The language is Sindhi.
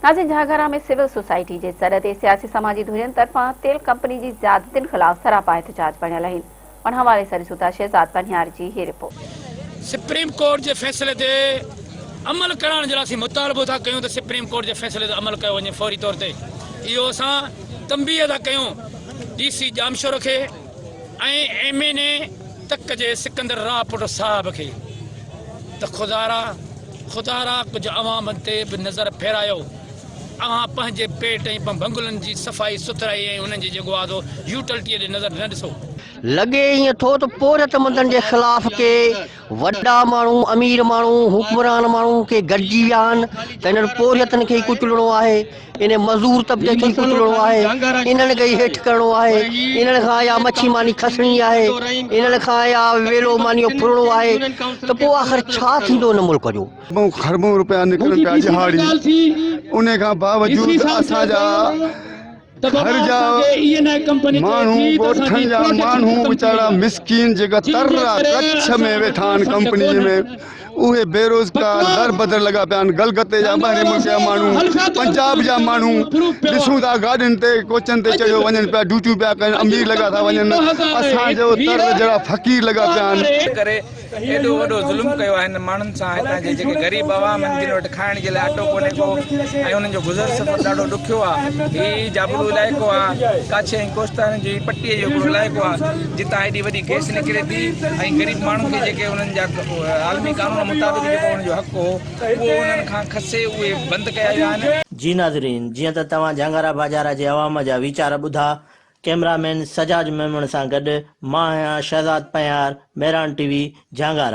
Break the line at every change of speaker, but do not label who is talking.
ناظرين جهانگارا ۾ سول سوسائٽي جي سڏ تي سياسي سماجي ڌرين طرفان تيل ڪمپني جي زيادتين خلاف سراپا احتجاج بڻيل آهن ان حوالي سان ڏسون ٿا شهزاد پنهيار جي هي رپورٽ.
سپريم ڪورٽ جي فيصلي تي عمل ڪرائڻ جي لاء اسين مطالبو ٿا ڪيون ته سپريم ڪورٽ جي فيصلي تي عمل ڪيو وڃي فوري طور تي اهو اسان تنبيهه ٿا ڪيون ڊي سي ڄامشورو کي ۽ ايم اين اي تڪ جي سڪندر راهپوٽ صاحب کي ته خدارا خدارا ڪجهه عوام تي به نظر ڦيرايو. اوهان پنهنجي پيٽ ۽ بنگلن جي صفائي سٿرائي ۽ انهن جي جيڪو آهي سو يوٽلٽيء ڏي نظر نه ڏسو.
لڳي ائين ٿو ته پورهيت مندن جي خلاف ڪي وڏا ماڻهو، امير ماڻهو، حڪمران ماڻهو ڪي گڏجي ويا آهن ته انهن پورهيتن کي ئي ڪچلڻو آهي. انهي مزور طبقي کي ئي ڪچلڻو آهي، انهن کي ئي هيٺ ڪرڻو آهي، انهن کان اها مڇي ماني کسڻي آهي، انهن کان اها ويلو مانيو ڦرڻو آهي ته پوء آخر ڇا ٿيندو هن ملڪ جو؟
خربون روپيا نڪرن پيا ڏهاڙي انهي کان باوجود اسان جا گهر جا ماڻهو ڳوٺن جا ماڻهو ويچارا مسڪين جيڪا تر ڪڇ ۾ ويٺا آهن ڪمپني ۾ اهي بيروزگار در بدر لڳا پيا آهن گلگتي جا ٻاهرين ملڪ جا ماڻهو پنجاب جا ماڻهو ڏسون ٿا گاڏين تي ڪوچن تي چڙهيو وڃن پيا ڊيوٽيون پيا ڪن امير لڳا ٿا وڃن اسان جو تر جهڙا فقير لڳا پيا آهن.
ڪري ايڏو وڏو ظلم ڪيو آهي هنن ماڻهن سان هتان جي جيڪي غريب عوام آهن جن وٽ کائڻ جي لاء اٽو ڪونهي ڪو ۽ انهن جو گذر سفر ڏاڍو ڏکيو آهي هي جابلو علائقو آهي ڪاڇي ۽ ڪوستان جي پٽي جو هڪڙو علائقو آهي جتان ايڏي وڏي گئس نڪري ٿي ۽ غريب ماڻهن کي جيڪي انهن جا عالمي قانون مطابق جيڪو انهن جو حق هو اهو انهن کان کسي اهي بند ڪيا ويا آهن.
جي ناظرين جيئن ته توهان جهانگارا باجارا جي عوام جا ويچار ٻڌا، ڪئميرا مين سجاد ميمڻ سان گڏ مان آهيان شهزاد پنهيار، مهراڻ ٽي وي، جهانگارا.